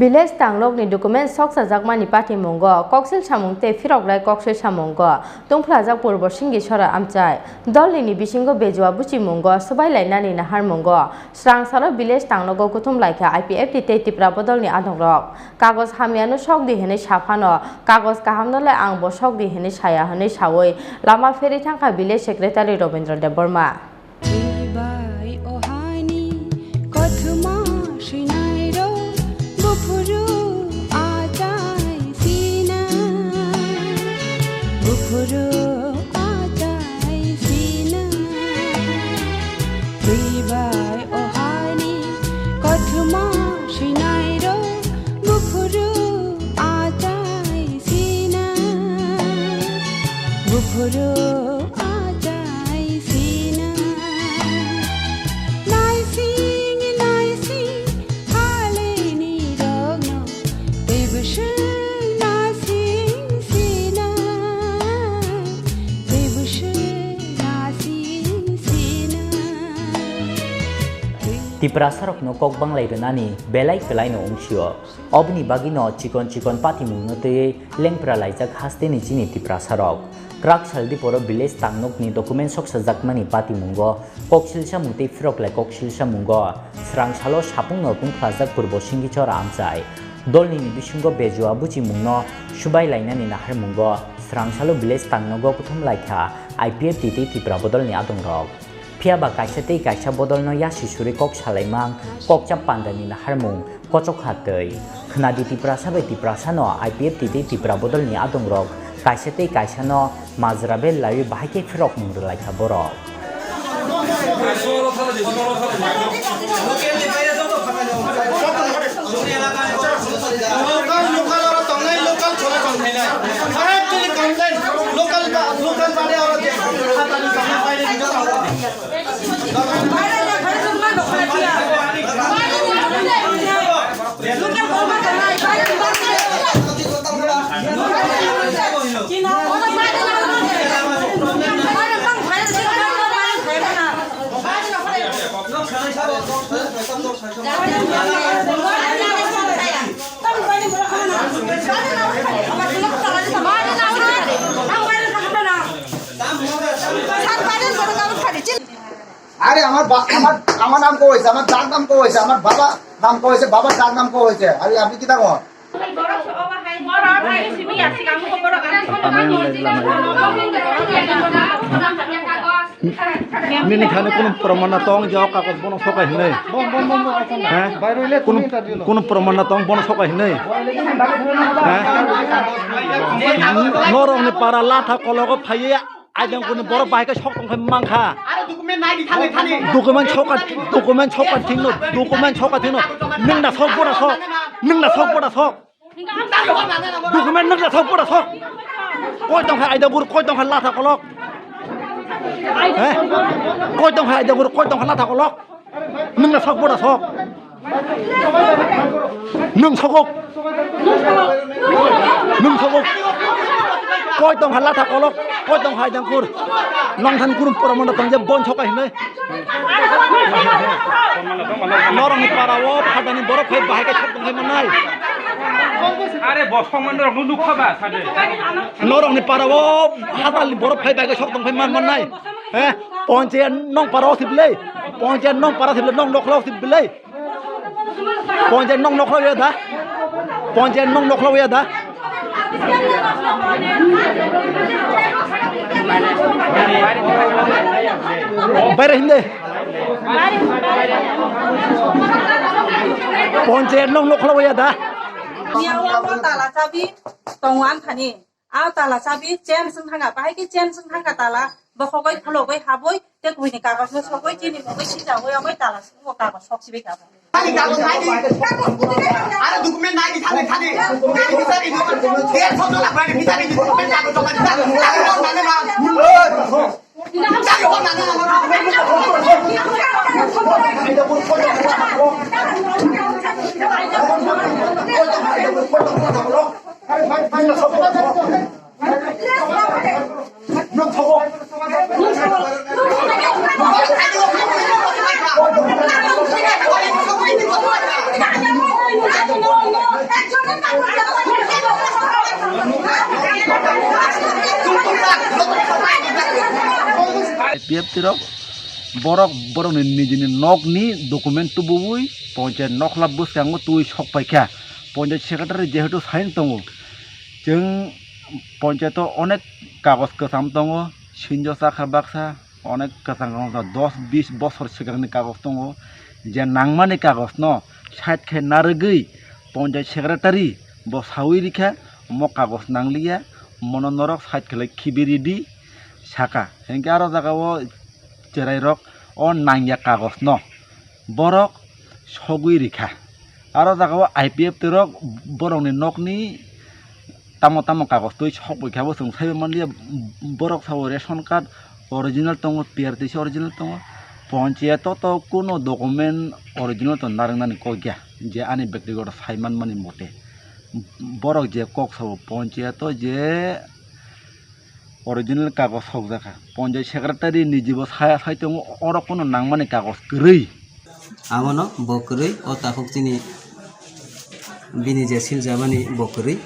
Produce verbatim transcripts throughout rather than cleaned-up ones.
Village tangnokni document sokchajakmani patimungo koksil samung tei phirokrai koksil samungo tungphlajak Purbo Singhi Sora amchai. Dolnini bisingo bejua buchimungo swbailainani naharmungo srangsalo village tangnogo kuthum laikha I P F T tei Tipra bodolni adongrok. Kagoj hamyano sokdi hwnwi saphano, kagoj kahamnole angbo sokdi hwnwi saya hwnwi sawi lama pherwi thangkha village secretary Robindra Debbarma. Chibai o hani kothoma swinairok buphuru achai sina, buphuru achai sina. Chibai o hani kothoma swinairok buphuru achai sina, buphuru achai sina. Naising naising halini rokno tei bwswk naising sina, tei bwswk naising sina. Tiprasarokno kok banglai rwnani belai kwlaino wngsio. Oboni bagwino chikon chikon patimungno twiwi lengpra laijak hasteni chini Tiprasarok. Kwrak sal diporo village tangnokni document soksajakmani patimungo koksilsa mung tei phirok lai koksilsa mungo srangsalo sapungno tungphlajak Purbo Singhi Sora amchai. Dolnini bisingo bejua buchimungno swbailainani naharmungo srangsalo village tangnogo kuthum laikha I P F T tei Tipra bodolni adongrok. Phiya ba kaisa tei kaisa bodolno yasi suri kok salaimang, kokcha pandani naharmung kochokha twi. Khwnadi Tiprasa bai Tiprasano I P F T tei Tipra bodolni adongrok kaisa tei kaisano majra bel laiwi bahai khe phirokmung rwlaikha borok. Local, local oro tongnai, local chole tongkhainai. Correctly complain. Local ba, local bade oro je. আরে আমার বা-, আমার, আমার নাম কো হয়েছে, আমার যার নাম কো হয়েছে, আমার বাবা নাম কো হয়েছে, বাবার যার নাম কো হয়েছে। আরে আপনি কি থাকো? Nini thani kunu praman na tong je o kagoj bono sokai hinwi? He? Kunu, kunu praman na tong bono sokai hinwi? He? Norokni para latha kologo phaiwi aidang kunu borok bahai khe sok tongkhai mankha. Are document nai di thani thani. Document soka, document soka thingno, document soka thingno. Nwng na sok, bora sok. Nwng na sok, bora sok. Document nwng na sok, bora sok. Koi tongkha aida guru, koi tongkha latha kolok. He? Koi tongkha aida guru, koi tongkha latha kolok. Nwng na sok, bora sok. Nwng sokok. Nwng sokok. Koi tongkha latha kolok, koi tongkha aida guru. Nong than kurum pora manda tongje bon soka hinai. Norokni para o phatani borok phai bahai khe thok tongkhai manai. Are bo songmani rok nukha ba sade. Norokni para o phatani borok phai bahai khe thok tongkhai man manai. He, ponche nong para o siblei. Ponche nong para siblei, nong nokla o siblei. Ponche nong nokla ya da. Ponche nong nokla ya da. Baire hinde. Ponche nong nokla ya da. Niya o tala chabi tongo ang thani. A tala chabi chain swng thangkha, bahai khe chain swng thangkha tala, bokhogwi khulogwi habwi tei kuini kagoj no sogwi chini mungwi sijagwi amwi tala swngwi kagoj sok sibai kha. Are document nai di thani thani. Nai di thani. Der song jona bai di thani document kagoj joma di thani. P F T rok borok borokni nijini nokni document tubuwi ponchayat nokhla bwskango twi sok paikha. Ponchayat secretary jehetu sign tongo, chwng ponchayato onek kagoj kwcham tongo, sinjo chakha baksa, onek kwcham kwcham dos bis bosor swkangni kagoj tongo, je nangmani kagojno side khe narwgwi ponchayat secretary bo sawi rikha, omo kagoj nangliya, mono norok side khlai khibi ridi saka. Hinkhe aro jagao cherairok o nangya kagojno borok sogwi rikha. Aro jagao I P F T rok borokni nokni tamo tamo kagoj twi sok bai kha bo chwng saibo manliya, borok sabo ration card original tongo, P R T C original tongo, ponchayato to kuno document original to narwknani kok ya, je ani bektigoto sai manmani mote borok je kok sabo ponchayato je original kagoj sokjakha. Ponchayat secretary ni jibo saya sai tongo, oro kono nangmani kagoj kwrwi. Abono bo kwrwi, o takhuk chini bini je siljabani bo kwrwi,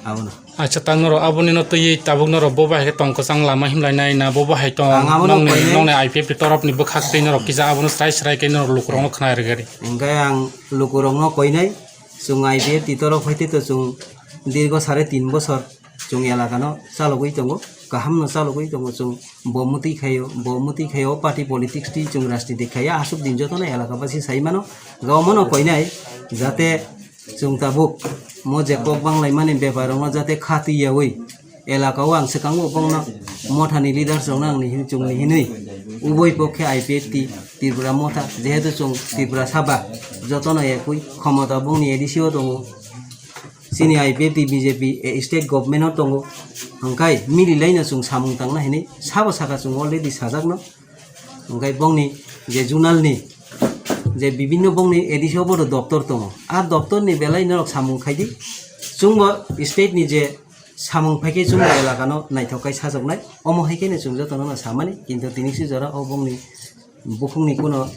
abono. Acha, ta norok aboni no twiwi tabuk norok bo bahai khe tong kwchang lama himlainai na bo bahai tong? Ang abono nongni, koinai. Nongni I P F T torop ni bwkhak twi norok kisa abono srai srai khe norok lukurokno khna rwgari. Hingkhe ang lukurokno koinai, chwng I P F T torop hai tei to chwng dirgo sare tin bosor chwng elakano chalogwi tongo, kahamno chalogwi tongo chwng. Bo mwtwi khaio, bo mwtwi khaio, party politics twi chwng rajniti khaiya, aswk din jotono elakabasi sai mano. Gawmano koinai, jate chwng tabuk mo je kok banglaimani bepar rokno jate kha twi yaui, elakao ang swkango bongno mothani leaders rokno ang ni hin-, chwng ni hinwi uboi pokhe I P F T Tripura motha, jehetu chwng Tripura saba jotono ekui khomota bongni A D C o tongo. Chini I P F T B J P, eh, state government o tongo, hwnkhe mili laino chwng samung tangna hinwi sabo saka chwng already sajakno. Hwnkhe bongni je zonal ni je bibinno bongni A D C o bodo doptor tongo, a doptor ni belai norok samung khaidi, chwngbo state ni je samung phaikhe chwngbo elakano naithok khai sajoknai, omo hai kheno chwng jotono samani, kintu tini si jora o bongni bukhukni kuno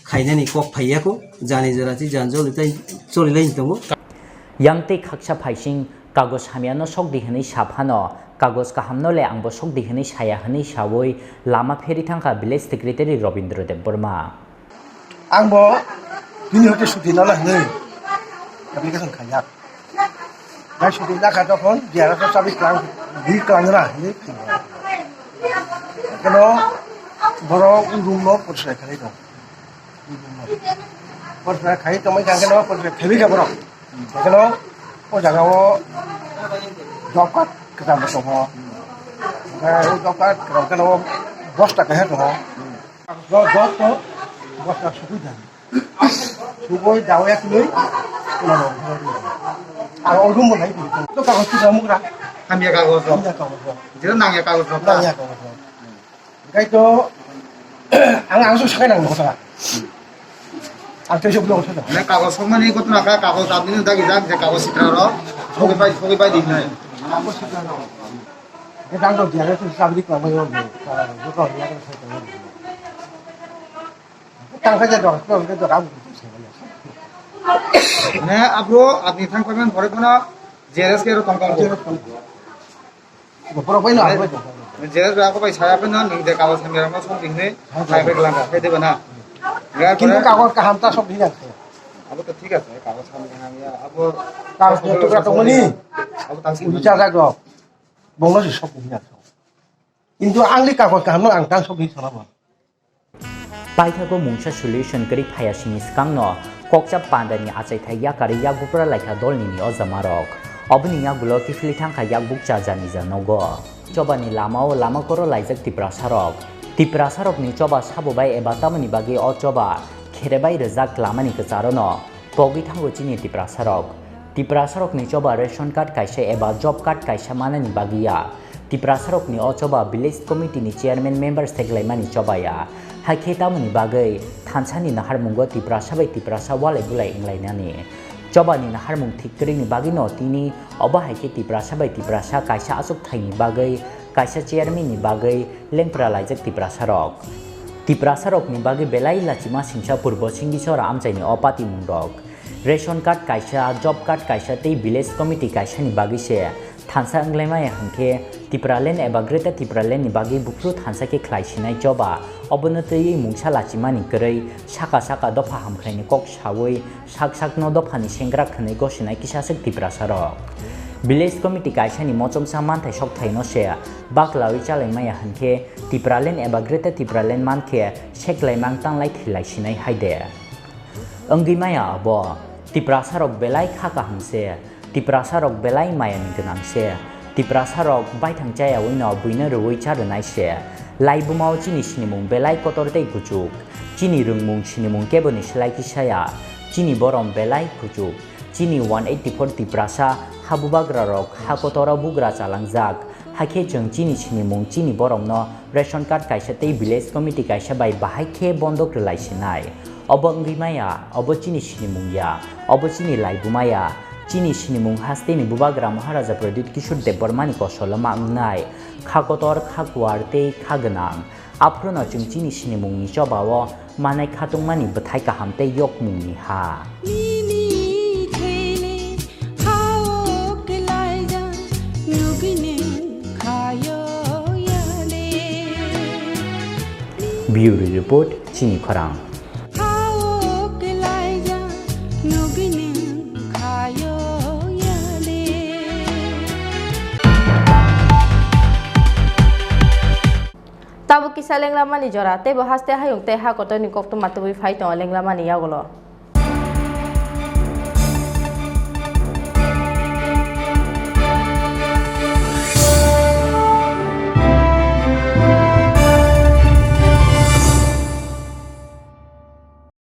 khainani kok phaiya kho, jani jora tei jani joli tai choli lai tongo. Yang tei khaksa phaising kagoj hamyano sokdi hwnwi sa phano, kagoj kahamno le angbo sokdi hwnwi saya hwnwi saui lama pheri thangkha village secretary Robindra Debbarma. Ang bo bini hote suti nala hwnwi application khaijak. Nai suti nakha tokon D R S o chabi klang, di klang na hwnwi. Kono borok room no porsa khalai dong. Porsa khai tongmai kha keno porsa khebi kha borok. Keno o jaga o job card kwcham bo tongo. Omo job card kwcham keno bosta kaisa tongo. Job, job to bosta sukui da. Sukui da ya kini. Ang o room bo nai. To kagoj tu kamu kra. Hamya kagoj. Hamya kagoj. Jero nangya kagoj. Nangya kagoj. Hingkhe to ang, ang sok sakai nang kotha. Ang tei sok nang kotha. Nang kagoj sokmani kotha kha, kagoj abini dagi jak je kagoj sitra ro. Sokwi pai, sokwi pai di nai. Kagoj sitra ro. Khe tang to diya khe sabri klamai yo. Tang kha je dok, dok, dok, dok, abu. Ne abro abini thang payment bore kono J R S ke ro tong tong. Borok bai no, ang bai tong. J R S bai ako bai saya bai no, nung je kagoj samya rok no song di hwnwi, hai bai glang kha, hai de ba na. Kintu kagoj kaham ta sok di na. Abo to thik ase, kagoj kaham kaham ya, abo kagoj ni tukra tongmani. Abo ta sing. Uni charjak rok. Bongno se sok di na. Kintu ang ni kagoj kaham no ang tang sok di sana ba. Paithago mungsa solution kwrwi phaiya sini swkangno kokcha pandani achaithai yakarwi yakbuphra laikha dolnini ojamarok. Oboni yagulo kiphilwi thangkha yakbukcha janija nogo. Chobani lamao lama koro laijak Tiprasarok. Tiprasarokni choba sabo bai eba tamoni bagwi o choba kherebai rwjak lamani kwcharono. Pogwi thango chini Tiprasarok. Tiprasarokni choba ration card kaisa eba job card kaisa manani bagwi ya. Tiprasarokni o choba village committee ni chairman member seklaimani choba ya. Hai khe tamoni bagwi thansani naharmungo Tiprasa bai Tiprasa walai bulai wnglainani. Chobani naharmung thik kwrwini bagwino tini obo hai khe Tiprasa bai Tiprasa kaisa achuk thaini bagwi, kaisa chairman ni bagwi lengpra laijak Tiprasarok. Tiprasarokni bagwi belai lachima singsa Purbo Singisora amchaini o patimungrok. Ration card kaisa, job card kaisa tei village committee kaisani bagwi se Thansa wnglaimaya hwnkhe Tipraland eba Greater Tipraland ni bagwi buphuru thansa khe khlai sinai choba, obono twiwi mungsa lachimani kwrwi saka saka dopha hamkhlaini kok sawi sak sakno dophani sengkrak hwnwi gosinai kisaswk Tiprasarok. Village Committee kaisani mochomsa manthai sokthaino se baklawi chalaimaya hwnkhe Tipraland eba Greater Tipraland mankhe seklaimang tanglai thwilai sinai haide. Wngwi maya abo, Tiprasarok belai kha kaham se, Tiprasarok belai mayani gwnang se, Tiprasarok baithang chayawi no buino rwui cha rwnai se. Laibumao chini sinimung belai kotor tei kuchuk. Chini rwngmung sinimung keboni slai kisa ya. Chini borom belai kuchuk. Chini one eighty four Tiprasa ha bubagrarok ha kotoro bugra chalangjak. Hakhe chwng chini sinimung chini boromno ration card kaisa tei village committee kaisa bai bahai khe bondok rwlai sinai. Obo wngwi maya, obo chini sinimung ya, obo chini laibuma ya. Chini sinimung hasteni bubagra Maharaja Pradyut Kishore Debbarmani kosolo ma wngnai. Kha kotor, kha kuar tei kha gwnang. Aphruno chwng chini sinimungni chobao manai khatungmani bwthai kaham tei yokmungni ha. Nini thele hao kelaija nugine khayo yale. Bureau Report, Chini Khorang. Hao kelaija nugine khayo yale. Tabuk kisa lenglamani jora, teibo haste hayung tei ha kotorni koktwma tubui phai tongo lenglamani yagulo.